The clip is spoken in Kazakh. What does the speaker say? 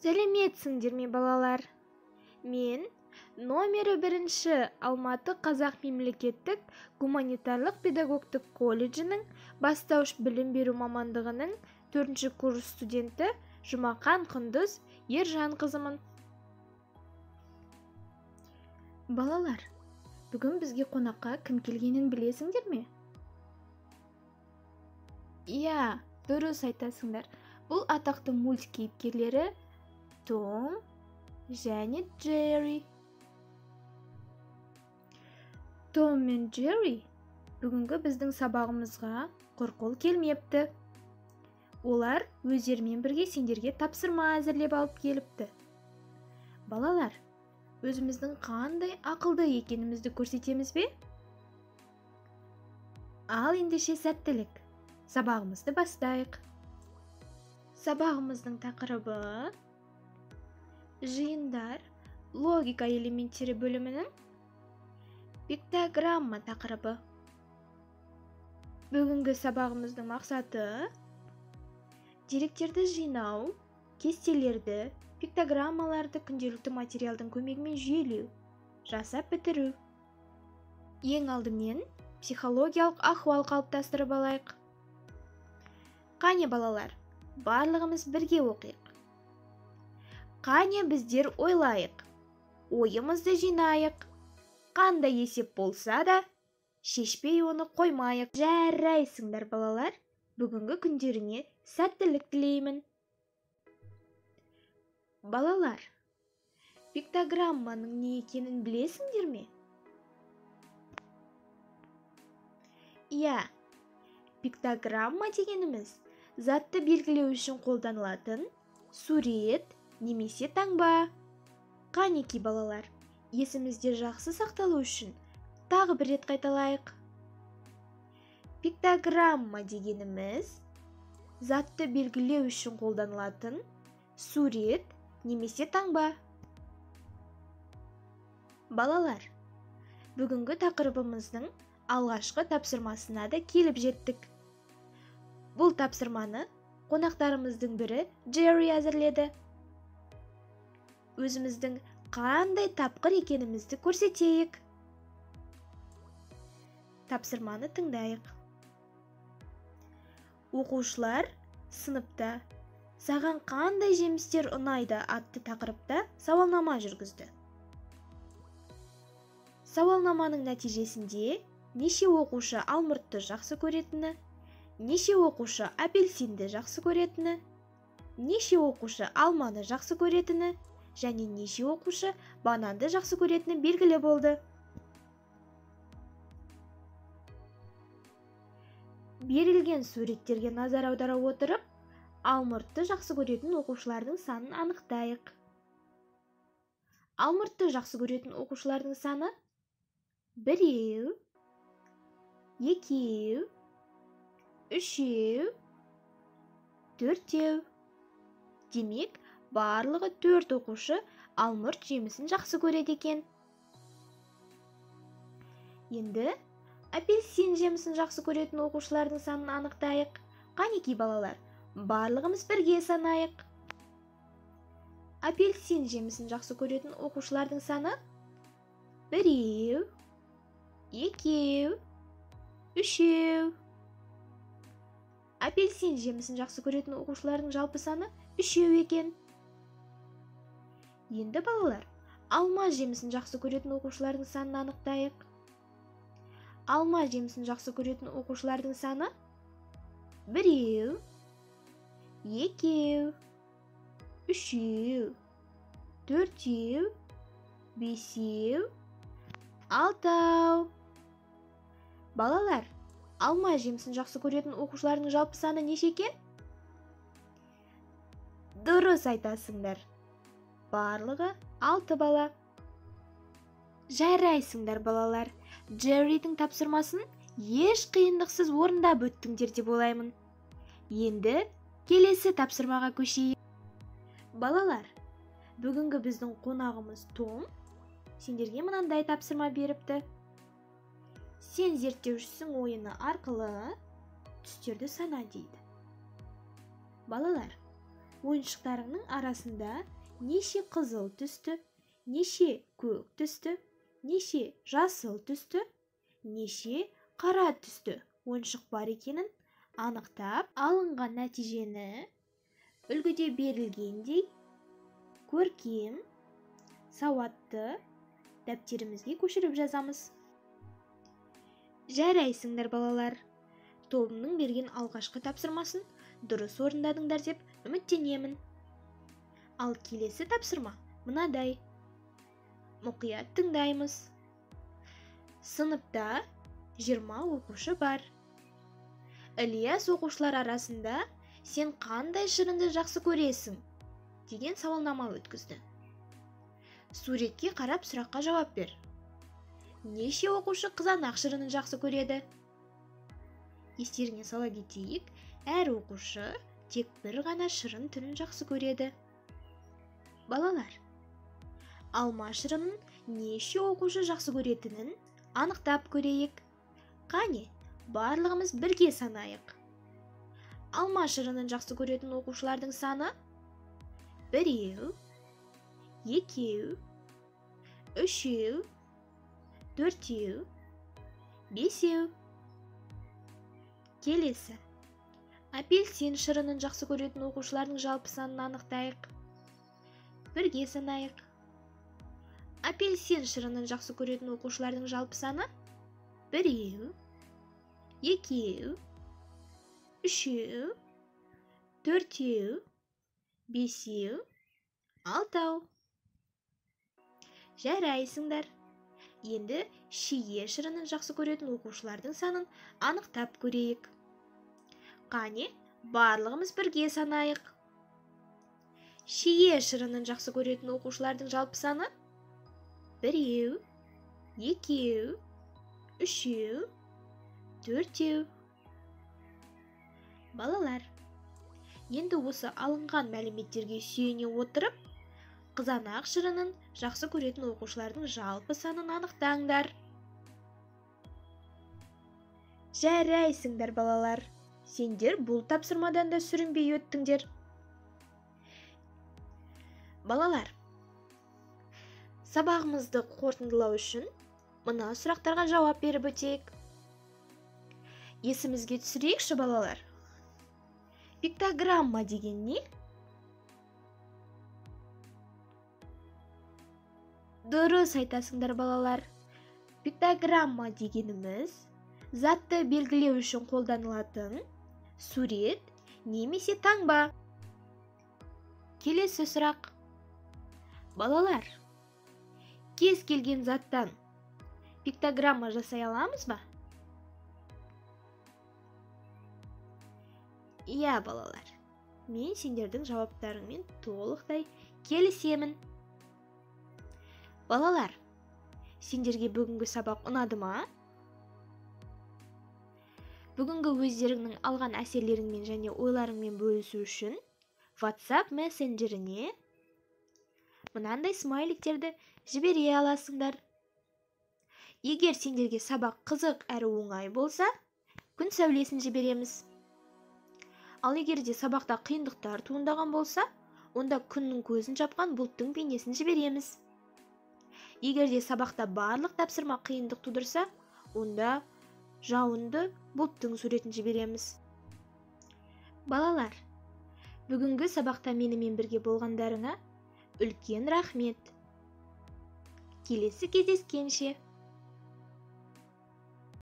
Сәлеметсіңдер ме, балалар? Мен номері 1 Алматы Қазақ мемлекеттік гуманитарлық педагогтік колледжінің бастауыш білім беру мамандығының 4 курс студенті Жұмақан Құндыз Ержан қызымын. Балалар, бүгін бізге қонаққа кім келгенін білесіңдер ме? Иә, дұрыс айтасыңдар. Бұл атақты мульт кейіпкерлері Том және Джерри. Том мен Джерри бүгінгі біздің сабағымызға құр келмепті. Олар өздерімен бірге сендерге тапсырма әзірлеп алып келіпті. Балалар, өзіміздің қандай ақылды екенімізді көрсетеміз бе? Ал ендеше сәттілік. Сабағымызды бастайық. Сабағымыздың тақырыбы жиындар, логика элементтері бөлімінің пиктограмма тақырыбы. Бүгінгі сабағымыздың мақсаты деректерді жинау, кестелерді, пиктограммаларды күнделікті материалдың көмегімен жүйелеу, жасап бітіру. Ең алдымен психологиялық ахуал қалыптастырып алайық. Қане балалар, барлығымыз бірге оқиық. Қане біздер ойлайық, ойымызды жинайық. Қандай есеп болса да, шешпей оны қоймайық. Жарайсыңдар, балалар, бүгінгі күндеріңе сәттілік тілеймін. Балалар, пиктограмманың не екенін білесіңдер ме? Иә, пиктограмма дегеніміз затты белгілеу үшін қолданылатын сурет немесе таңба. Қанеки балалар, есімізде жақсы сақталу үшін тағы бір рет қайталайық. Пиктограмма дегеніміз затты белгілеу үшін қолданылатын сурет немесе таңба. Балалар, бүгінгі тақырыбымыздың алғашқы тапсырмасына да келіп жеттік. Бұл тапсырманы қонақтарымыздың бірі Джерри әзірледі. Өзіміздің қандай тапқыр екенімізді көрсетейік. Тапсырманы тыңдайық. Оқушылар сыныпта саған қандай жемістер ұнайды атты тақырыпта сауалнама жүргізді. Сауалнаманың нәтижесінде неше оқушы алмұртты жақсы көретіні, неше оқушы апельсинді жақсы көретіні, неше оқушы алманы жақсы көретіні және неше оқушы бананды жақсы көретіні белгілі болды. Берілген суреттерге назар аудара отырып, алмұртты жақсы көретін оқушылардың санын анықтайық. Алмұртты жақсы көретін оқушылардың саны 1, 2, 3, 4. Демек, барлығы 4 оқушы алмұрт жемісін жақсы көреді екен. Енді апельсин жемісін жақсы көретін оқушылардың санын анықтайық. Қанеки балалар, барлығымыз бірге санайық. Апельсин жемісін жақсы көретін оқушылардың саны 1, 2, 3. Апельсин жемісін жақсы көретін оқушылардың жалпы саны 3 екен. Енді балалар, алма жемісін жақсы көретін оқушылардың санын анықтайық. Алма жемісін жақсы көретін оқушылардың саны 1, 2, 3, 4, 5, 6. Балалар, алма жемісін жақсы көретін оқушылардың жалпы саны неше екен? Дұрыс айтасыңдар. Барлығы 6 бала. Жарайсыңдар, балалар. Джерридің тапсырмасын еш қиындықсыз орындап өттіңдер деп ойлаймын. Енді келесі тапсырмаға көшейік. Балалар, бүгінгі біздің қонағымыз Том сендерге мынандай тапсырма беріпті. Сен зерттеушісің ойыны арқылы түстерді сана дейді. Балалар, Ойыншықтарыңның арасында неше қызыл түсті, неше көк түсті, неше жасыл түсті, неше қара түсті ойыншық бар екенін анықтап, алынған нәтижені үлгіде берілгендей көркем, сауатты дәптерімізге көшіріп жазамыз. Жарайсыңдар, балалар. Тобымның берген алғашқы тапсырмасын дұрыс орындадыңдар деп үміттенемін. Ал келесі тапсырма мынадай. Мұқият тыңдаймыз. Сыныпта 20 оқушы бар. Ілияс оқушылар арасында сен қандай шырынды жақсы көресің деген сауалнама өткізді. Суретке қарап сұраққа жауап бер. Неше оқушы қызанақ шырынын жақсы көреді? Естеріңе сала кетейік, әр оқушы тек бір ғана шырын түрін жақсы көреді. Балалар, алма шырынын неше оқушы жақсы көретінін анықтап көрейік. Қане, барлығымыз бірге санайық. Алма шырынын жақсы көретін оқушылардың саны 1, 2, 3, 4, 5. Келесі. Апельсин шырынын жақсы көретін оқушылардың жалпы санын анықтайық. Бірге санайық. Апельсин шырынын жақсы көретін оқушылардың жалпы саны 1, 2, 3, 4, 5, 6. Жарайсыңдар. Енді шие шырынын жақсы көретін оқушылардың санын анықтап көрейік. Қане, барлығымыз бірге санайық. Шие шырынын жақсы көретін оқушылардың жалпы саны 1, 2, 3, 4. Балалар, енді осы алынған мәліметтерге сүйене отырып, қызанақ шырынын жақсы көретін оқушылардың жалпы санын анықтаңдар. Жарайсыңдар, балалар. Сендер бұл тапсырмадан да сүрінбей өттіңдер. Балалар, сабағымызды қорытындылау үшін мына сұрақтарға жауап беріп өтейік. Есімізге түсірейікші, балалар. Пиктограмма деген не? Дұрыс айтасыңдар, балалар. Пиктограмма дегеніміз затты белгілеу үшін қолданылатын сурет немесе таңба. Келесі сұрақ. Балалар, кез келген заттан пиктограмма жасай аламыз ба? Иә, балалар, мен сендердің жауаптарыңмен толықтай келісемін. Балалар, сендерге бүгінгі сабақ ұнады ма? Бүгінгі өздеріңнің алған әсерлеріңмен және ойларыңмен бөлісу үшін WhatsApp мессенджеріне мынандай смайликтерді жібере аласыңдар. Егер сендерге сабақ қызық әрі оңай болса, күн сәулесін жібереміз. Ал егер де сабақта қиындықтар туындаған болса, онда күннің көзін жапқан бұлттың бейнесін жібереміз. Егер де сабақта барлық тапсырма қиындық тудырса, онда жауынды бұлттың суретін жібереміз. Балалар, бүгінгі сабақта менімен бірге болғандарыңа үлкен рахмет. Келесі кездескенше.